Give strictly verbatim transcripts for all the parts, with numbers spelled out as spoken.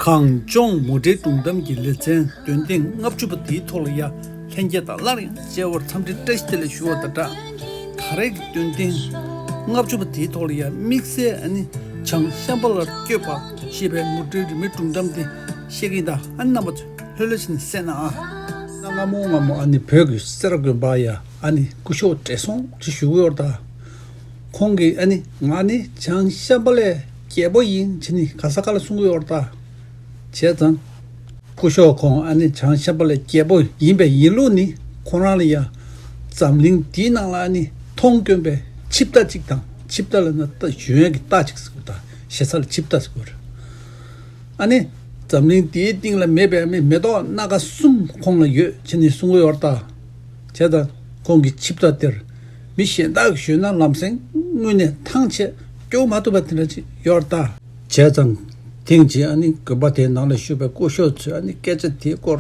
གངས་ལྗོངས་མུ་འབྲེལ་སྒྲུང་གཏམ་གྱི་ལེ་ཚན་འདོན་ཐེངས་ལྔ་བཅུ་པ་དེའི་ཐོག་ལ་ཡ་ལྷན་རྒྱས་དང་སླར་ཡང་མཇལ་བར་འཚམས་འདྲི་བཀྲ་ཤིས་བདེ་ལེགས་ཞུ་བ་དང་སྦྲགས། ད་རེས་ཀྱི་འདོན་ཐེངས་ལྔ་བཅུ་པ་དེའི་ཐོག་ལ་ཡ་དམིགས་བསལ་ཨ་ནི་བྱང་ཤམ་བྷ་ལར་བསྐྱོད་པ་ཞེས་པའི་མུ་འབྲེལ་རིས་མེད་སྒྲུང་གཏམ་དེ་བཤད་ཀྱིན་གདའ། ཨ་ནི་རྣམ་པ་ཚོས་ལྷོད་ལྷོད་བྱས་ནས་གསན་ན་ཨ། གནའ་སྔ་མོ་སྔ་མོ་ཨ་ནི་བོད་ཀྱི་སེ་ར་དགོན་པ་ཡ་ཨ་ནི་སྐུ་ཞབས་བགྲེས་སོང་ཅིག་བཞུགས་ཡོད་རེད་ད། ཁོང་གིས་ཨ་ནི་ང་ནི་བྱང་ཤམ་བྷ་ལའི་རྒྱལ་པོ་ཡིན་བྱས་ནས་ག་ས་ག་ལ་གསུང་གི་ཡོད་རེད་ད། བྱས་ཙང་སྐུ་ཞབས་ཁོང་ཨ་ནི་བྱང་ཤམ་བྷ་ལའི་རྒྱལ་པོ་ཡིན་པའི་ཡིན་ལུགས་ནི་ཁོང་རང་ལ་ཡ་འཛམ་གླིང་འདིའི་ནང་ལ་ཨ་ནི་མཐོང་དཀོན་པའི་ཆིབས་རྟ་ཅིག་དང་། ཆིབས་རྟ་ལབ་ན་རྟ་ཞོན་ཡས་ཀྱི་རྟ་ཅིག་ཟེར་གི་རེད་ད། ཞེ་ས་ལ་ཆིབས་རྟ་ཟེར་གི་རེད། ཨ་ནི་འཛམ་གླིང་འདིའི་སྟེང་ལ་མེད་པའི་མི་མེ་ཏོག་སྣ་ཁ་གསུམ་ཁོང་ལ་ཡོད་བྱས་ནས་གསུང་གི་ཡོད་རེད་ད། བྱས་ཙང་ཁོང་གི་ཆིབས་རྟ་དེར་མི་གཞན་དག་གིས་ཞོན་ན་ལམ་སེང་དངོས་གནས་ཐང་ཆད་སྐྱོབ་མ་ཐུབ་པ་དེ་འདྲ་ཅིག་ཡོད་རེད་ད། བྱས་ཙང་ཐེངས་གཅིག་ཨ་ནི་དགོན་པ་དེའི་ནང་ལ་བཞུགས་པའི་སྐུ་ཞབས་ཚོས་ཨ་ནི་སྐད་ཆ་དེའི་སྐོར་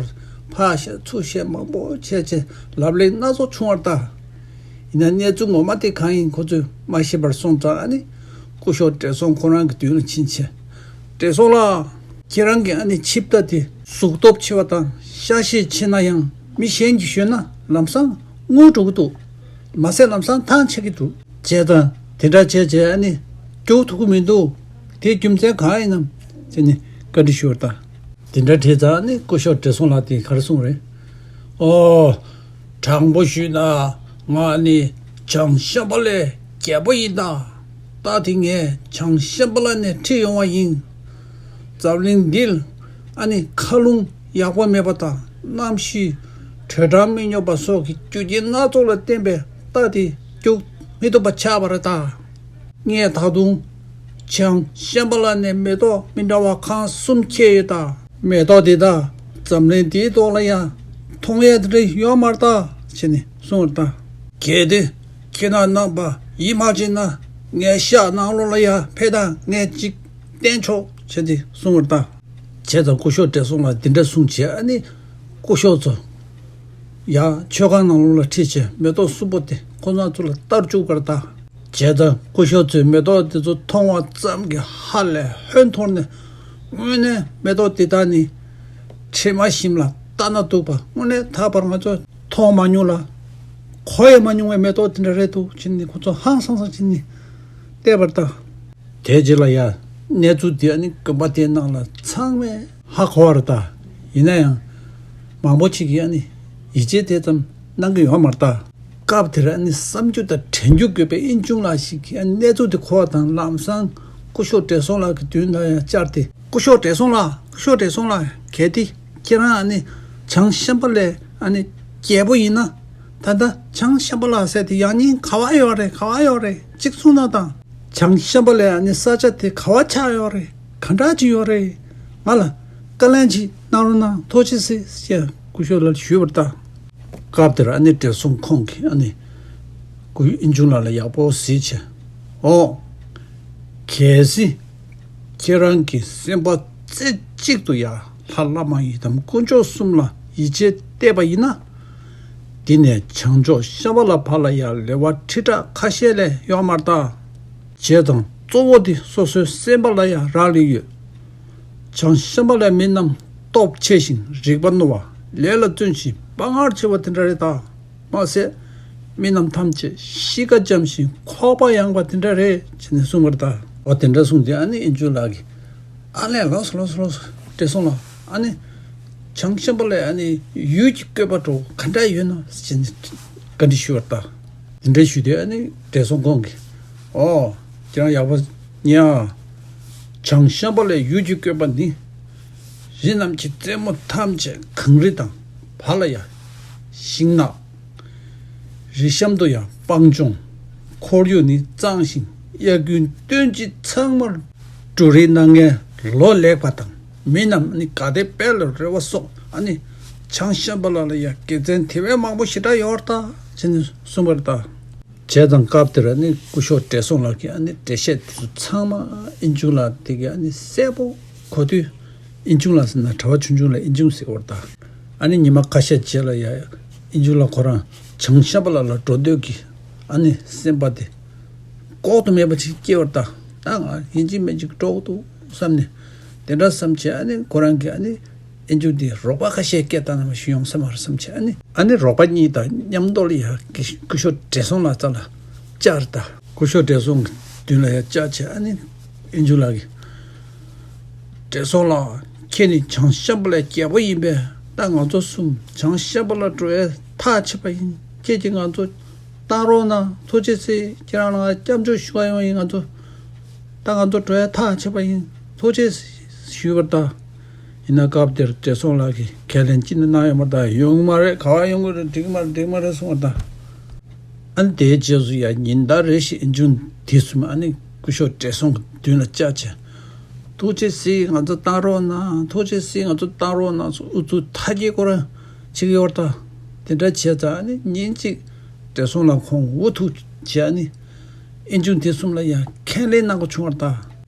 ཕར་བཤད་ཚུར་བཤད་མང་པོ་བྱས་བྱས་ལབ་གླེང་སྣ་ཚོགས་བྱུང་བ་རེད་ད། ཡིན་ན་གནས་ཚུལ་ངོ་མ་དེ་གང་ཡིན་ཁོ་ཚོས་མ་ཤེས་པར་སོང་ཙང་ཨ་ནི་སྐུ་ཞབས་བགྲེས་སོང་ཁོ་རང་གི་མདུན་ལ་ཕྱིན་བྱས། བགྲེས་སོང་ལགས། ཁྱེད་རང་གི་ཨ་ནི་ཆིབས་རྟ་དེ་གཟུགས་སྟོབས་ཆེ་བ་དང་ཤ་ཤེད་ཆེ་ན་ཡང་མི་གཞན་གྱིས་ཞོན་ན་ལམ་སང་རྔུལ་འགྲོ་གི་འདུག་མ་ཟད་ལམ་སང་ཐང་ཆད་ཀྱི་འདུག་བྱས་ཙང་དེ་འདྲ་བྱས་བྱས་ཨ་ནི་སྐྱོབ་ཐུབ་ཀྱི་མི་འདུག་དེའི་རྒྱུ་མཚན་གང་ཡིན་ནམ་བྱས་ནས་བཀའ་འདྲི་ཞུས་པ་རེད་ད། དེ་འདྲ་དྲིས་ཙང་ནི་སྐུ་ཞབས་བགྲེས་སོང་ལགས་དེས་ག་རེ་གསུངས་རེད། ཨོ། དྲང་པོ་ཞུས་ན་ང་ནི་བྱང་ཤམ་བྷ་ལའི་རྒྱལ་པོ་ཡིན་ད། རྟ་དེ་ངས་བྱང་ཤམ་བྷ་ལ་ནས་ཁྲིད་ཡོང་བ་ཡིན། འཛམ་གླིང་འདིར་ཨ་ནི་མཁའ་རླུང་ཡག་པོ་མེད་པ་དང་གནམ་གཤིས་དྲོད་གྲང་མི་སྙོམས་པ་སོགས་ཀྱི་རྒྱུ་རྐྱེན་སྣ་ཚོགས་ལ་བརྟེན་པའི་རྟ་དེ་རྒྱུག་མི་ཐུབ་པ་ཆགས་པ་རེད་ད། ངས་ད་དུང་བྱང་ཤམ་བྷ་ལ་ནས་མེ་ཏོག་མི་འདྲ་བ་ཁང་གསུམ་ཁྱེར་ཡོད་ད། མེ་ཏོག་དེ་དག་འཛམ་གླིང་འདིའི་ཐོག་ལ་ཡང་མཐོང་ཡས་དེ་འདྲ་ཡོད་མ་རེད་ད་བྱས་ནས་གསུངས་པ་རེད་ད། གལ་ཏེ་ཁྱེད་རང་རྣམ་པ་ཡིད་མ་ཆེས་ན་ངའི་ཤག་ནང་ལོགས་ལ་ཡང་ཕེབས་དང་ངས་ཅིག་བསྟན་ཆོག་བྱས་ཏེ་གསུངས་པ་རེད་ད། བྱས་ཙང་སྐུ་ཞབས་བགྲེས་སོང་ལགས་དེ་འདྲ་གསུངས་བྱས་ཨ་ནི་སྐུ་ཞབས་ཚོ་ཡང་མཆོད་ཁང་ནང་ལོགས་ལ་ཁྲིད་བྱས་མེ་ཏོག་གསུམ་པོ་དེ་ཁོ་ཚང་ཚོ་ལ་བསྟར་བཅུག་པ་རེད་ད། བྱས་ཙང་སྐུ་ཞབས་ཚོས་མེ་ཏོག་དེ་ཚོ་མཐོང་བ་ཙམ་གྱིས་ཧ་ལས་ཧོན་འཐོར་ནས་དངོས་གནས་མེ་ཏོག་དེ་དག་ནི་དྲི་མ་ཞིམ་ལ་ལྟ་ན་སྡུག་པ་དངོས་གནས་ད་བར་ང་ཚོས་མཐོང་མ་མྱོང་ལ་གོ་ཡང་མ་མྱོང་བའི་མེ་ཏོག་དེ་འདྲ་རེད་འདུག་བྱས་ནས་ཁོ་ཚོ་ཧང་སང་སང་བྱས་ནས་བལྟས་པ་རེད་ད། དེའི་རྗེས་ལ་ཡ་གནས་ཚུལ་དེ་ཨ་ནི་དགོན་པ་དེའི་ནང་ལ་ཚང་མས་ཧ་གོ་བ་རེད་ད། ཡིན་ན་ཡང་མང་པོ་ཅིག་གིས་ཨ་ནི་ཡིད་ཆེས་དེ་ཙམ་གནང་གི་ཡོད་མ་རེད་ད། སྐབས་དེར་ཨ་ནི་བསམ་རྒྱུ་དང་དྲན་རྒྱུ་དགོས་པའི་ཨིན་ཆུང་ལགས་ཤིག་གིས་ཨ་ནི་གནས་ཚུལ་དེ་གོ་བ་དང་ལམ་སང་སྐུ་ཞབས་བགྲེས་སོང་ལགས་ཀྱི་མདུན་ལ་ཡང་བཅར་ཏེ། སྐུ་ཞབས་བགྲེས་སོང་ལགས། སྐུ་ཞབས་བགྲེས་སོང་ལགས། གལ་ཏེ་ཁྱེད་རང་ཨ་ནི་བྱང་ཤམ་བྷ་ལའི་ཨ་ནི་རྒྱལ་པོ་ཡིན་ན། ད་ལྟ་བྱང་ཤམ་བྷ་ལ་ཟེར་དེ་ཡང་སྙིང་ག་བ་ཡོད་རེད། ག་བ་ཡོད་རེད། གཅིག་གསུངས་གནང་དང་། བྱང་ཤམ་བྷ་ལའི་ཨ་ནི་ས་ཆ་དེ་ག་བ་ཆགས་ཡོད་རེད། ག་འདྲ་ཅིག་ཡོད་རེད། ང་ལ་བཀའ་ལན་ཅིག་གནང་རོགས་གནང་། ཐུགས་རྗེ་ཆེ་ཞེས་སྐུ་ཞབས་ལ་ཞུས་པར་ད། སྐབས་དེར་ཨ་ནི་བགྲེས་སོང་ཁོང་གིས་ཨ་ནི་སྐུ་ཨིན་ཆུང་ལགས་ལ་ཡག་པོ་གཟིགས་བྱས། ཨོ། གལ་སྲིད་ཁྱེད་རང་གི་སེམས་པ་རྩེ་གཅིག་ཏུ་ཡ་ལྷ་བླ་མ་ཡི་དམ་དཀོན་མཆོག་གསུམ་ལ་ཡིད་ཆེས་གཏད་པ་ཡིན་ན། འདི་ནས་བྱང་ཕྱོགས་ཤམ་བྷ་ལ་བར་ལ་ཡ་ལེ་དབར་ཁྲི་ཕྲག་ཁ་ཤས་ལས་ཡོད་མ་རེད་ད། བྱས་ཙང་གཙོ་བོ་དེ་སོ་སོའི་སེམས་པ་ལ་ཡ་རག་ལས་ཡོད། བྱང་ཤམ་བྷ་ལའི་མི་རྣམས་སྟོབས་ཆེ་ཞིང་རིག་པ་རྣོ་བ། ལས་ལ་བརྩོན་ཞིང་དཔའ་ངར་ཆེ་བ་དེ་འདྲ་རེད་ད། མ་ཟད། མི་རྣམས་ཐམས་ཅད་གཤིས་ཀ་འཇམ་ཞིང་ཁོག་པ་ཡངས་པ་དེ་འདྲ་རེད་ཅེས་ནས་གསུངས་པ་རེད་ད། འོ་དེ་འདྲ་གསུངས་དུས་ཨ་ནི་ཨིན་ཆུང་ལགས་ཀྱིས། ཨ་ལས་ལགས་སོ་ལགས་སོ་ལགས་སོ་བགྲེས་སོང་ལགས། ཨ་ནི་བྱང་ཤམ་བྷ་ལའི་ཨ་ནི་ཡུལ་གྱི་བཀོད་པ་འདྲ་བོ་ག་འདྲ་ཡོད་ན་ཅེས་ནས་བཀའ་འདྲི་ཞུས་པ་རེད་ད། དེ་འདྲ་ཞུས་དུས་ཨ་ནི་བགྲེས་སོང་ཁོང་གིས། ཨོ། ཁྱེད་རང་ཡག་པོ་ཉན་ཨ། བྱང་ཤམ་བྷ་ལའི་ཡུལ་གྱི་བཀོད་པ་ནི། རི་རྣམས་ཀྱི་རྩེ་མོ་ཐམས་ཅད་གངས་རི་དང་བར་ལ་ཡ། ཤིང་ནགས། རི་གཤམ་དུ་ཡང་སྤང་ལྗོངས། ཁོར་ཡུག་ནི་གཙང་ཞིང་དབྱར་དགུན་སྟོན་དཔྱིད་ཚང་མར་འབྲུ་རིགས་སྣ་ལྔའི་ལོ་ལེགས་པ་དང་མི་རྣམས་ནི་དགའ་བདེ་དཔལ་ལ་རོལ་བ་སོགས་ཨ་ནི་བྱང་ཤམ་བྷ་ལ་ལ་ཡ་དགེ་མཚན་དེ་བས་མང་པོ་ཞེ་དྲག་ཡོད་རེད་ད་ཅེས་ནས་གསུངས་པ་རེད་ད། བྱས་ཙང་སྐབས་དེར་ཨ་ནི་སྐུ་ཞབས་བགྲེས་སོང་ལགས་ཀྱིས་ཨ་ནི་འགྲེལ་བཤད་དེ་ཚོ་ཚང་མ་ཨིན་ཆུང་ལགས་དེ་གིས་ཨ་ནི་གསལ་པོ་གོ་དུས། ཨིན་ཆུང་ལགས་ཟེར་ན་གྲྭ་པ་ཆུང་ཆུང་ལ་ཨིན་ཆུང་ཟེར་གི་ཡོད་རེད་ད། ཨ་ནི་ཉི་མ་ཁ་ཤས་རྗེས་ལ་ཡ་ཨིན་ཆུང་ལགས་ཁོ་རང་བྱང་ཤམ་བྷ་ལ་ལ་འགྲོ་འདོད་ཀྱི་ཨ་ནི་སེམས་པ་དེ་ལྐོག་ཏུ་མེད་པ་ཅིག་སྐྱེ་བ་རེད་ད། ད་ང་ཡིན་གཅིག་མིན་གཅིག་འགྲོ་གི་འདུག་བསམ་ནས་ དེ་འདྲ་བསམ་བྱས་ཨ་ནི་ཁོ་རང་གིས་ཨ་ནི་ཨེ་འཇུ་འདི་རོགས་པ་ཁ་ཤས་སྐད་བཏང་ན་མ་ཞུ་ཡོང་ས་མ་རེད་བསམ་བྱས་ཨ་ནི་ཨ་ནི་རོགས་པ་གཉིས་དང་མཉམ་དུ་ལ་ཡ་གི་སྐུ་ཞབས་བགྲེས་སོང་ལགས་རྩ་ལ་བཅར་ད། སྐུ་ཞབས་བགྲེས་སོང་གི་མདུན་ལ་ཡ་བཅར་བྱས་ཨ་ནི་ཨེ་འཇུ་ལགས་ཀྱིས། བགྲེས་སོང་ལགས། ཁྱེད་ནི་བྱང་ཤམ་བྷ་ལའི་རྒྱལ་པོ་ཡིན་པས། ད་ང་ཚོ་གསུམ་བྱང་ཤམ་བྷ་ལ་འགྲོ་བའི་ཐག་ཆོད་པ་ཡིན། ཁྱེད་ཀྱིས་ང་ཚོ་བཏང་རོགས་གནང་། ཐུགས་རྗེ་ཆེ། ཁྱེད་རང་ལ་སྐྱབས་འཇུག་ཞུ་བ་ཡོང་ཡིན། ང་ཚོ་ད་ང་ཚོ་འགྲོ་བའི་ཐག་ཆོད་པ་ཡིན། ཐུགས་རྗེ་ཆེ་ཞུས་པར་གདའ། ཡིན་ན་སྐབས་དེར་བགྲེས་སོང་ལགས་ཀྱིས་ཁས་ལེན་ཅི་ནས་གནང་ཡོད་མ་རེད་གདའ། ཡོང་གི་མ་རེད། ག་བ་ཡོང་གི་རེད། འགྲིག་གི་མ་རེད། འགྲིག་གི་མ་རེད་གསུངས་པར་གདའ། ཨ་ནི་དེའི་རྗེས་སུ་ཡང་ཉིན་ལྟར་རེ་བཞིན་ཨེ་འཇུ་དེ་གསུམ་ཨ་ནི་སྐུ་ཞབས་བགྲེས་སོང་གི་མདུན་ལ་བཅར་བྱས། ཐུགས་རྗེ་ཆེ། ང་ཚོ་བཏང་རོགས་གནང་། ཐུགས་རྗེ་ཆེ། ང་ཚོ་བཏང་རོགས་གནང་། ཨུ་ཚུགས་མཐའ་སྐྱེལ་ཁོ་རང་བྱེད་ཀྱི་ཡོད་རེད་ད། དེ་འདྲ་བྱས་ཙང་ཨ་ནི་ཉིན་གཅིག་བགྲེས་སོང་ལགས་ཁོང་འུ་ཐུག་བྱས་ཨ་ནི་ཨེ་འཇུ་དེ་གསུམ་ལ་ཡང་ཁས་ལེན་གནང་དགོས་བྱུང་བ་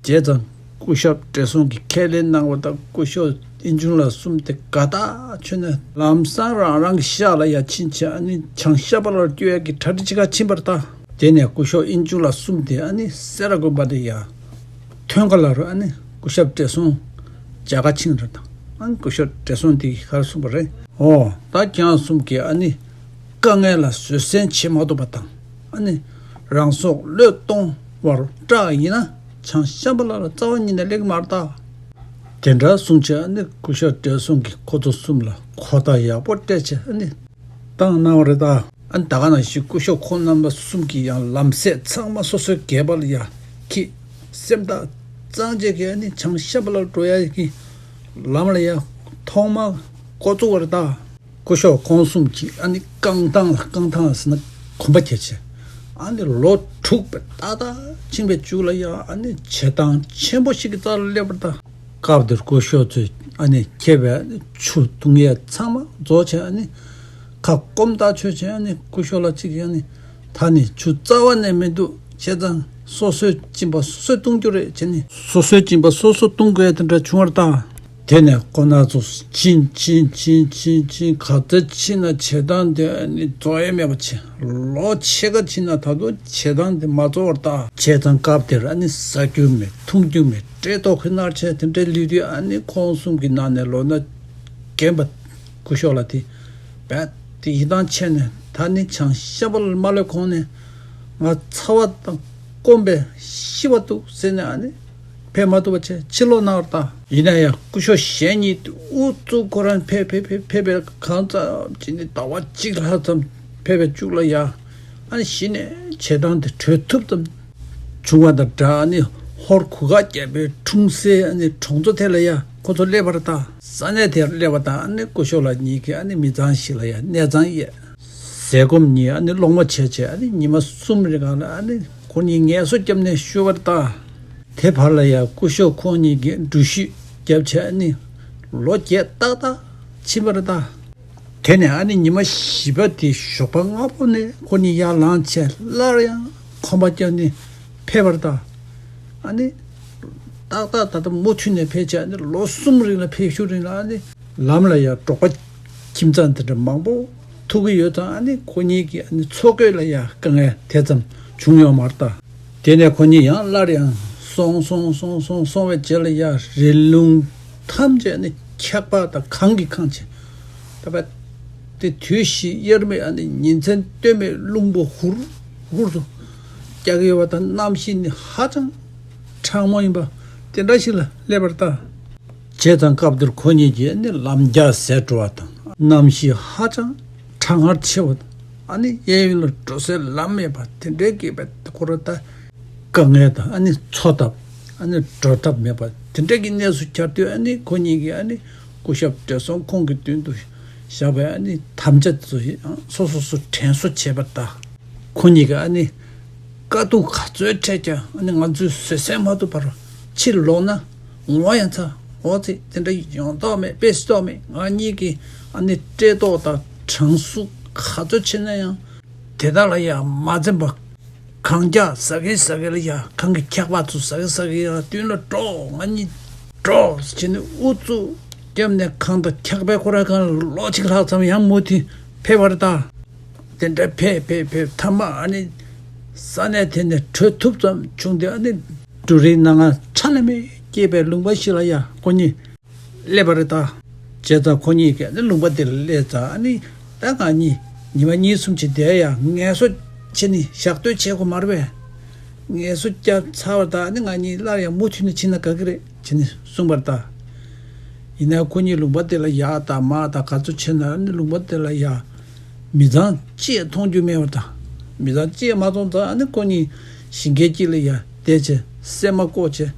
རེད་ད། བྱས་ཙང་སྐུ་ཞབས་བགྲེས་སོང་གིས་ཁས་ལེན་གནང་བ་དང་སྐུ་ཞབས་ཨེ་འཇུ་ལགས་གསུམ་དེ་དགའ་ཐག་ཆོད་ནས་ལམ་སང་རང་རང་གི་ཤག་ལ་ཡར་ཕྱིན་བྱས་ཨ་ནི་བྱང་ཤམ་བྷ་ལར་བསྐྱོད་ཡག་གི་གྲ་སྒྲིག་བྱེད་གར་ཕྱིན་པ་རེད་ད། དེ་ནས་སྐུ་ཞབས་ཨེ་འཇུ་ལགས་གསུམ་དེ་ཨ་ནི་སེ་ར་དགོན་པ་དེ་ཡར་ཐོན་ཁ་ལ་རུ་ཨ་ནི་སྐུ་ཞབས་བགྲེས་སོང་མཇལ་ཁ་ཕྱིན་རེད་ད། ཨ་ནི་སྐུ་ཞབས་བགྲེས་སོང་དེ་གིས་ག་རེ་གསུངས་པ་རེད། ཨོ་ད་ཁྱེད་རང་གསུམ་གྱིས་ཨ་ནི་དཀའ་ངལ་ལ་བཟོད་བསྲན་བྱེད་མ་ཐུབ་པ་དང་ཨ་ནི་རང་སྲོག་བློས་གཏོང་བར་སྐྲག་ཡིན་ན་བྱང་ཤམ་བྷ་ལ་ལ་རྩ་བ་ཉིད་ནས་སླེབས་ཀྱི་མ་རེད་ད། དེ་འདྲ་གསུངས་བྱས་ཨ་ནི་སྐུ་ཞབས་བགྲེས་སོང་གིས་ཁོ་ཚོ་གསུམ་ལ་གོ་བརྡ་ཡག་པོ་སྤྲད་བྱས་ཨ་ནི་བཏང་གནང་བ་རེད་ད། ཨ་ནི་ད་ག་ནང་བཞིན་སྐུ་ཞབས་ཁོང་རྣམ་པ་གསུམ་གྱིས་ཡང་ལམ་སེལ་ཚང་མ་སོ་སོའི་སྒལ་པ་ལ་ཡར་འཁྱེར། སེམས་ཐག་གཙང་བཅད་ཀྱིས་ཨ་ནི་བྱང་ཤམ་བྷ་ལར་འགྲོ་ཡག་གི་ལམ་ལ་ཡར་ཐོག་མར་འགོ་བཙུགས་པ་རེད་ད། སྐུ་ཞབས་ཁོང་གསུམ་གྱིས་ཨ་ནི་རྐང་ཐང་ལ་རྐང་ཐང་ཟེར་ན་གོམ་པ་རྒྱག་བྱས། ཨ་ནི་ལོ་དྲུག་པའི་ཏག་ཏག་ཕྱིན་པའི་མཇུག་ལ་ཡ་ཨ་ནི་བྱེ་ཐང་ཆེན་པོ་ཞིག་གི་རྩ་ལ་སླེབས་པ་རེད་ད། སྐབས་དེར་སྐུ་ཞབས་ཚོས་ཨ་ནི་ཁྱེར་བའི་ཆུ་བཏུང་ཡས་ཚང་མ་རྫོགས་བྱས་ཨ་ནི་ཁ་སྐོམ་ཐག་ཆོད་བྱས་ཨ་ནི་སྐུ་ཞབས་ལགས་གཅིག་གིས་ཨ་ནི་ད་ནི་ཆུ་རྩ་བ་ནས་མི་འདུག་བྱས་ཙང་སོ་སོའི་གཅིན་པ་སོ་སོས་བཏུང་རྒྱུ་རེད་བྱས་ནས་སོ་སོའི་གཅིན་པ་སོ་སོས་བཏུང་དགོས་དེ་འདྲ་བྱུང་བ་རེད་ད། དེ་ནས་ཁོ་རྣམ་ཚོ་ཕྱིན་ཕྱིན་ཕྱིན་ཕྱིན་ཕྱིན་ག་ཚོད་ཕྱིན་ན་བྱེ་ཐང་དེ་ཨ་ནི་རྫོགས་ཡས་མེད་པ་བྱས། ལོ་ཕྱེད་ཀ་ཕྱིན་ན་ད་དུང་བྱེ་ཐང་དེ་མ་རྫོགས་པ་རེད་ད། བྱས་ཙང་སྐབས་དེར་ཨ་ནི་ཟ་རྒྱུ་མེད་འཐུང་རྒྱུ་མེད་བཀྲེས་ལྟོགས་ཁོ་ནར་བྱས་དེ་འདྲའི་ལུས་དུས་ཨ་ནི་ཁོང་གསུམ་གྱི་ནང་ནས་ལོ་ན་རྒན་པ་སྐུ་ཞབས་ལགས་དེ་རྦད་དེ་ཡིད་ཐང་ཆད་ནས་ད་ནི་བྱང་ཤམ་བྷ་ལར་མ་སླེབས་གོང་ནས་ང་ཚ་བ་དང་སྐོམ་པས་ཤི་བ་འདུག་ཟེར་ནས་ཨ་ནི་ཕེབས་མ་ཐུབ་པ་བྱས་ཕྱིར་ལོག་གནང་བ་རེད་ད། ཡིན་ན་ཡང་སྐུ་ཞབས་གཞན་གཉིས་དེ་ཨུ་ཚུགས་ཁོ་རང་ཕེབས་ཕེབས་ཕེབས་ཕེབས་པའི་གང་ཙམ་ཅིག་ནི་ཟླ་བ་གཅིག་ལྷག་ཙམ་ཕེབས་པའི་མཇུག་ལ་ཡ་ཨ་ནི་གཞི་ནས་བྱེ་ཐང་དེ་བྲོས་ཐུབ་ཙམ་བྱུང་བ་དང་འདྲ། ཨ་ནི་ཧོར་གུར་དཀར་རྒྱལ་པོའི་འཁྲུངས་སའི་ཨ་ནི་གྲོང་ཚོ་དེ་ལ་ཡ་ཁོ་ཚོ་སླེབས་པ་རེད་ད། ས་གནས་དེར་སླེབས་པ་དང་ཨ་ནི་སྐུ་ཞབས་ལགས་གཉིས་ཀྱིས་ཨ་ནི་མི་ཚང་ཞིག་ལ་ཡ་གནས་ཚང་གཡས། ཟས་སྐོམ་གཉིས་ཨ་ནི་སློང་མོ་བྱས་བྱས་ཨ་ནི་ཉི་མ་གསུམ་རིང་ག་ལ་ཨ་ནི་ཁོ་གཉིས་ངལ་གསོ་བརྒྱབ་ནས་བཞུགས་པ་རེད་ད། དེ་བར་ལ་ཡང་སྐུ་ཞབས་ཁོང་གཉིས་ཀྱིས་འགྲུལ་བཞུད་བརྒྱབ་བྱས་ཨ་ནི་ལོ་བརྒྱད་ཏག་ཏག་ཕྱིན་པ་རེད་ད། དེ་ནས་ཨ་ནི་ཉི་མ་བཞི་པ་དེ་ཞོགས་པ་སྔ་པོ་ནས་ཁོ་གཉིས་ཡར་ལངས་བྱས་སླར་ཡང་གོམ་པ་བརྒྱབ་ནས་ཕེབས་པ་རེད་ད། ཨ་ནི་ཏག་ཏག་ད་ལྟ་མུ་མཐུད་ནས་ཕེབས་བྱས་ཨ་ནི་ལོ་གསུམ་རིང་ལ་ཕེབས་བཞུགས་རིང་ལ་ཨ་ནི་ལམ་ལ་ཡང་འབྲོག་པ་ཁྱིམ་ཚང་དེ་འདྲ་མང་པོ་ཐུག་གི་ཡོད་ཙང་ཨ་ནི་ཁོ་གཉིས་ཀྱི་ཨ་ནི་འཚོ་གོས་ལ་ཡང་དཀའ་ངལ་དེ་ཙམ་བྱུང་ཡོད་མ་རེད་ད། དེ་ནས་ཁོ་གཉིས་ཡང་སླར་ཡང་སོང་སོང་སོང་སོང་སོང་བའི་རྗེས་ལ་ཡང་རི་ལུང་ཐམས་ཅད་ནི་འཁྱག་པ་དང་གངས་ཀྱིས་གང་བྱས། ད་བར་དེ་དུས་བཞི་དབྱར་མེད་ཨ་ནི་ཉིན་མཚན་སྟོན་མེད་རླུང་བུ་ཧུར་ཧུར་དུ་རྒྱག་གི་ཡོད་པ་དང་གནམ་གཤིས་ནི་ཧ་ཅང་གྲང་མོ་ཡིན་པ་དེ་འདྲ་ཞིག་ལ་སླེབས་པ་རེད་ད། བྱས་ཙང་སྐབས་དེར་ཁོ་གཉིས་ཀྱིས་ནི་ལམ་རྒྱགས་ཟེར་འགྲོ་བ་དང་གནམ་གཤིས་ཧ་ཅང་གྲང་ངར་ཆེ་བ་དང་ཨ་ནི་གཡས་གཡོན་ལ་འགྲོ་སའི་ལམ་མེད་པ་དེ་འདྲའི་སྐད་པས་ཁོ་ར་ད་དཀའ་ངལ་དང་ཨ་ནི་འཚོ་ཐབས་ཨ་ནི་འགྲོ་ཐབས་མེད་པ་དེ་འདྲའི་གི་གནས་སུ་གྱར་དུས་ཨ་ནི་ཁོ་གཉིས་ཀྱིས་ཨ་ནི་སྐུ་ཞབས་བགྲེས་སོང་ཁོང་གི་མདུན་དུ་བཞག་པའི་ཨ་ནི་དམ་བཅའ་དེ་ཚོ་ཡང་སོ་སོ་སོ་དྲན་གསོ་བྱས་པ་དང་། ཁོ་གཉིས་ཀྱིས་ཨ་ནི་དཀའ་སྡུག་ག་ཚོད་འཕྲད་ཀྱང་ཨ་ནི་ང་ཚོས་བཟོད་བསྲན་མ་ཐུབ་པར་ཕྱིར་ལོག་ན་ངོ་ཡང་ཚ་འོ་ཙི་དེ་འདྲ་ཡོང་མདོག་མེད་པེ་སི་མདོག་མེད། ང་གཉིས་ཀྱིས་ཨ་ནི་བཀྲེས་ལྟོགས་དང་གྲང་ཟུག་ག་ཚོད་ཆེ་ན་ཡང་དེ་དག་ལ་ཡང་མ་འཛེམ་པར་གངས་འཁྱག་ཟ་གི་ཟ་གི་ལ་ཡང་གངས་ཀྱི་འཁྱག་པ་ཚོ་ཟ་གི་ཟ་གི་ཡང་མདུན་ལ་འགྲོ། ང་གཉིས་འགྲོ་བྱས་ནས་ཨུ་ཚུགས་བརྒྱབ་ནས་གངས་དང་འཁྱག་པའི་ཁོ་ར་གངས་ལ་ལོ་གཅིག་ལྷག་ཙམ་ཡང་མུ་མཐུད་ཕེབས་པ་རེད་ད། དེ་འདྲ་ཕེབས་ཕེབས་ཕེབས་མཐའ་མ་ཨ་ནི་ས་གནས་དེ་ནས་བྲོས་ཐུབ་ཙམ་བྱུང་སྟེ་ཨ་ནི་འབྲུ་རིགས་སྣ་ལྔ་ཁྲ་ལམ་མེ་ སྐྱེས་པའི་ལུང་པ་ཞིག་ལ་ཡ་ཁོ་གཉིས་སླེབས་པ་རེད་ད། བྱས་ཙང་ཁོ་གཉིས་ཀྱིས་ནི་ལུང་པ་དེ་ལ་སླེབས་ཙང་ནི་ད་ང་གཉིས་ཉི་མ་གཉིས་གསུམ་ཅིག་བསྡད་ཡ་ངལ་གསོ་བྱས་ནི་ཞག་སྡོད་བྱེད་དགོས་མ་རེད་པས། ངལ་གསོ་བརྒྱབ་ཚར་བ་དང་ནི་ང་གཉིས་སླར་ཡང་མུ་མཐུད་ནས་ཕྱིན་ན་དགའ་གི་རེད་བྱས་ནི་གསུངས་པ་རེད་ད། ཡིན་ནའི་ཁོ་གཉིས་ལུང་པ་དེ་ལ་ཡར་དང་མར་དང་ག་ཚོད་བྱས་ན་ནི་ལུང་པ་དེ་ལ་ཡ་མི་ཚང་གཅིག་མཐོང་རྒྱུ་མེད་པ་དང་། མི་ཚང་གཅིག་མ་མཐོང་ཙང་ཨ་ནི་ཁོ་གཉིས་ཞིང་ཁའི་དཀྱིལ་ལ་ཡ་བསྡད་བྱས་སྲན་མ་བརྐོ་བྱས་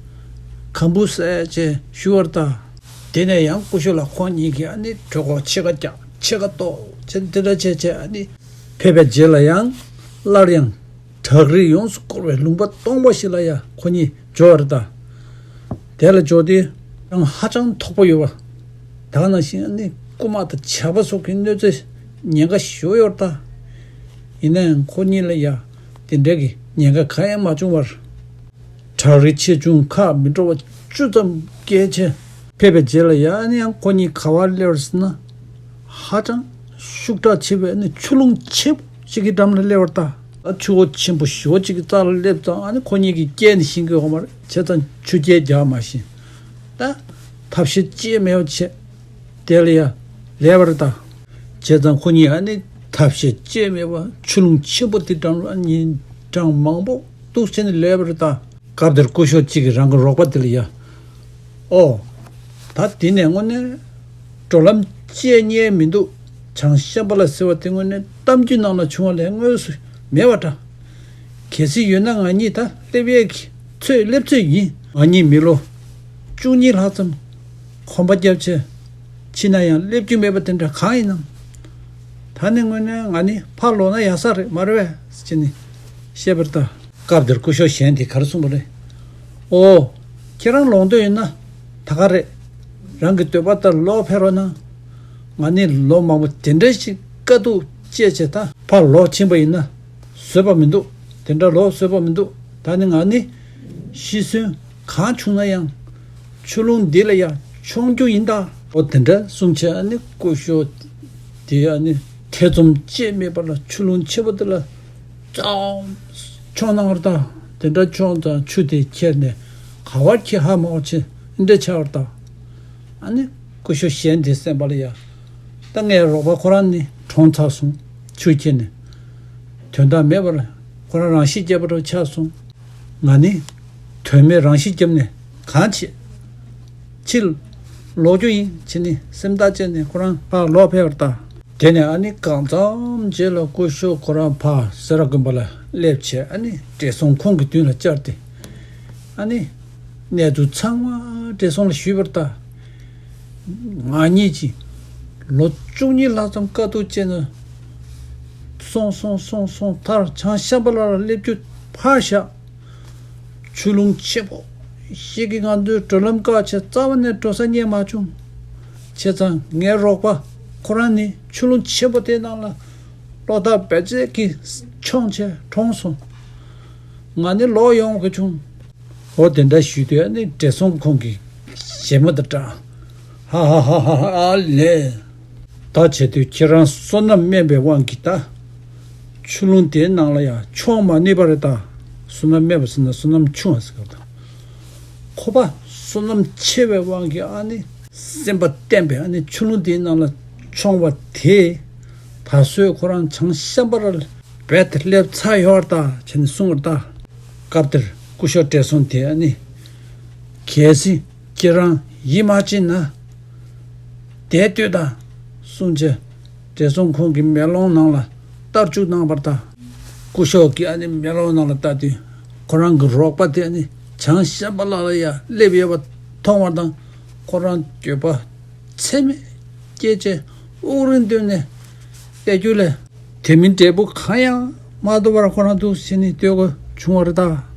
ཁམ་བུ་ཟས་བྱས་བཞུགས་པ་རེད་ད། དེ་ནས་ཡང་སྐུ་ཞབས་ལ་ཁོ་གཉིས་ཀྱིས་ཨ་ནི་གྲོད་ཁོག་ཕྱེད་ཀ་རྒྱག་ཕྱེད་ཀ་ལྟོགས་བྱས་དེ་འདྲ་བྱས་བྱས་ཨ་ནི་ཕེབས་པའི་རྗེས་ལ་ཡང་སླར་ཡང་བྲག་རི་ཡོངས་སུ་བསྐོར་བའི་ལུང་པ་སྟོང་པ་ཞིག་ལ་ཡ་ཁོ་གཉིས་འབྱོར་བ་རེད་ད། དེ་ལ་འབྱོར་དུས་ཡང་ཧ་ཅང་དོགས་པ་ཡོད་པ། ད་ག་ནང་བཞིན་ཨ་ནི་རྐུན་མ་དང་ཇག་པ་སོགས་ཀྱི་གནོད་འཚེ་ཉེན་ཁ་ཞེ་པོ་ཡོད་རེད་ད། ཡིན་ནའང་ཁོ་གཉིས་ལ་ཡ་དེ་འདྲ་གི་ཉེན་ཁ་གང་ཡང་མ་བྱུང་བར། བྲག་རི་ཆེ་ཆུང་ཁག་མི་འདྲ་བ་བཅུ་ཙམ་བརྒལ་བྱས་ཕེབས་པའི་རྗེས་ལ་ཡ་ཨ་ནི་ཡང་ཁོ་གཉིས་ག་པར་སླེབས་པ་རེད་ཟེར་ན། ཧ་ཅང་ཤུགས་དྲག་ཆེ་བའི་ནི་ཆུ་ཀླུང་ཆེན་པོ་ཞིག་གི་འགྲམ་ལ་སླེབས་པ་རེད་ད། ཆུ་བོ་ཆེན་པོ་ཞེ་པོ་ཅིག་གི་རྩ་ལ་སླེབས་ཙང་ཨ་ནི་ཁོ་གཉིས་ཀྱིས་སྐྱེལ་ནས་ཤིང་གི་འོ་མར་བྱས་ཙང་ཆུ་རྐྱལ་རྒྱག་མ་ཤེས། ད་ཐབས་ཤེས་ཅི་ཡང་མེད་པ་བྱས་དེ་ལ་ཡ་སླེབས་པ་རེད་ད། བྱས་ཙང་ཁོ་གཉིས་ཨ་ནི་ཐབས་ཤེས་ཅི་ཡང་མེད་པ་ཆུ་ཀླུང་ཆེན་པོ་དེ་འགྲམ་ལ་ཨ་ནི་གྲངས་མང་པོ་འདུག་བྱས་ནས་སླེབས་པ་རེད་ད། སྐབས་དེར་སྐུ་ཞབས་གཅིག་གིས་རང་གི་རོགས་པ་དེ་ལ་ཡ། ཨོ། ད་དེ་ནས་དངོས་གནས་འགྲོ་ལམ་བཅད་ཉེས་མི་འདུག་བྱང་ཤམ་བྷ་ལ་ཟེར་བ་དེ་དངོས་གནས་གཏམ་རྒྱུད་ནང་ལ་བྱུང་བ་ལས་དངོས་སུ་མེད་པ་འདྲ། གལ་སྲིད་ཡོད་ན་ང་གཉིས་ད་སླེབས་ཡས་ཀྱི་ཚོད་སླེབས་ཚོད་ཡིན། ང་གཉིས་མི་ལོ་བཅུ་གཉིས་ལྷག་ཙམ་གོམ་པ་བརྒྱབ་བྱས་ཕྱིན་ན་ཡང་སླེབས་རྒྱུ་མེད་པ་དེ་འདྲ་གང་ཡིན་ནམ། ད་ནི་དངོས་གནས་ང་ནི་ཕར་ལོག་ན་ཡག་ས་རེད་མ་རེད་པས་ཟེར་ནས་བཤད་པར་ལྟ། སྐབས་དེར་སྐུ་ཞབས་གཞན་དེས་ག་རེ་གསུངས་པ་རེད། ཨོ། ཁྱེད་རང་ལོག་འདོད་ཡོད་ན་ད་ག་རེད། རང་གི་འདོད་པ་ལྟར་ལོག་ཕེབས་རོགས་གནང་། ང་ནི་ལོ་མང་པོ་དེ་འདྲ་ཞིག་དཀའ་སྡུག་སྤྱད་བྱས་ད་ཕར་ལོག་ཕྱིན་པ་ཡིན་ན་བཟོད་པ་མི་འདུག་དེ་འདྲ་ལོག་བཟོད་པ་མི་འདུག་ད་ནི་ང་ནི་ཤི་གསོན་གང་བྱུང་ན་ཡང་ཆུ་ཀླུང་འདི་ལ་ཡང་མཆོང་རྒྱུ་ཡིན་ད། ཨོ་དེ་འདྲ་གསུངས་བྱས་ཨ་ནི་སྐུ་ཞབས་དེ་ཨ་ནི་ཐེ་ཚོམ་བཅས་མེད་པར་ལ་ཆུ་ཀླུང་ཆེན་པོ་དེ་ལ་ཙམ་མཆོང་གནང་བར་ད། དེ་འདྲ་མཆོང་ཙང་ཆུ་དེ་ཁྱེར་ནས་ག་བར་ཁྱེར་ཧ་མ་གོ་བྱས་འདྲ་ཆགས་པར་ད། ཨ་ནི་སྐུ་ཞབས་གཞན་དེ་སེམས་པ་ལ་ཡ། ད་ངའི་རོགས་པ་ཁོ་རང་ནི་གྲོངས་ཚར་སོང་། ཆུ་ཁྱེར་ནས་དོན་དག་མེད་པར་ཁོ་རང་རང་ཤི་བརྒྱབ་པ་འདྲ་ཆགས་སོང་། ང་ནི་དོན་མེད་རང་ཤི་བརྒྱབ་ནས་གང་བྱེད། ཕྱིར་ལོག་རྒྱུ་ཡིན་བྱས་ནས་སེམས་ཐག་བཅད་ནས་ཁོ་རང་ཕར་ལོག་ཕེབས་པར་ད། དེ་ནས་ཨ་ནི་གང་འཚམ་རྗེས་ལ་སྐུ་ཞབས་ཁོ་རང་ཕར་སེ་ར་དགོན་པ་ལ་སླེབས་བྱས་ཨ་ནི་བགྲེས་སོང་ཁོང་གི་མདུན་ལ་བཅར་ཏེ། ཨ་ནི་གནས་ཚུལ་ཚང་མ་བགྲེས་སོང་ལ་ཞུས་པར་ད། ང་གཉིས་ཀྱིས་ལོ་བཅུ་གཉིས་ལྷག་ཙམ་དཀའ་སྡུག་སྤྱད་ནས་སོང་སོང་སོང་སོང་མཐར་བྱང་ཤམ་བྷ་ལ་ལ་སླེབས་རྒྱུ་ཕར་བཞག་ཆུ་ཀླུང་ཆེན་པོ་ཞིག་གིས་ང་ཚོའི་འགྲོ་ལམ་བཀག་བྱས་རྩ་བ་ནས་འགྲོ་ས་རྙེད་མ་བྱུང་། བྱས་ཙང་ངའི་རོགས་པ་ཁོ་རང་ནི་ཆུ་ཀླུང་ཆེན་པོ་དེའི་ནང་ལ་བློ་ཐག་རྦད་ཆད་ཀྱིས་མཆོང་བྱས་གྲོངས་སོང་། ང་ནི་ལོག་ཡོང་དགོས་བྱུང་། འོ་དེ་འདྲ་ཞུས་དུས་ཨ་ནི་བགྲེས་སོང་ཁོང་གིས་བྱེ་མ་དང་འདྲ། ཧ་ཧ་ཧ་ཧ་ཧ་ལས། ད་བྱེད་དུས་ཁྱེད་རང་བསོད་ནམས་དམན་པའི་དབང་གིས་ད། ཆུ་ཀླུང་དེའི་ནང་ལ་ཡང་མཆོང་མ་ནུས་པ་རེད་ད། བསོད་ནམས་དམན་པ་ཟེར་ན་བསོད་ནམས་ཆུང་བ་ཟེར་གི་ད། ཁོ་པ་བསོད་ནམས་ཆེ་བའི་དབང་གིས་ཨ་ནི་སེམས་པ་བརྟན་པས་ཨ་ནི་ཆུ་ཀླུང་དེའི་ནང་ལ་མཆོང་བ་དེས་ད་གཟོད་ཁོ་རང་བྱང་ཤམ་བྷ་ལ་ལ་རྦད་དེ་སླེབས་ཚར་ཡོད་ད་བྱས་ནས་གསུངས་པ་རེད་ད། སྐབས་དེར་སྐུ་ཞབས་བགྲེས་སོང་དེ་ཨ་ནི། གལ་སྲིད་ཁྱེད་རང་ཡིད་མ་ཆེས་ན། བསྡད་སྡོད་དང་། གསུངས་བྱས། བགྲེས་སོང་ཁོང་གི་མེ་ལོང་ནང་ལ་ལྟ་བཅུག་གནང་བར་ད། སྐུ་ཞབས་ཀྱིས་ཨ་ནི་མེ་ལོང་ནང་ལ་ལྟ་དུས། ཁོ་རང་གི་རོགས་པ་དེ་ཨ་ནི་བྱང་ཤམ་བྷ་ལ་ལ་ཡ་སླེབས་ཡོད་པ་མཐོང་བ་དང་། ཁོ་རང་འགྱོད་པ་ཚད་མེད་སྐྱེས་བྱས་དབུགས་རིང་བཏོན་ནས་བསྡད་རྒྱུ་ལས། དེ་མིན་འབྲས་བུ་གང་ཡང་མ་ཐོབ་པར་ཁོ་རང་འདུག་ཟེར་ནས་ལྟོས་དགོས་བྱུང་བ་རེད་ད།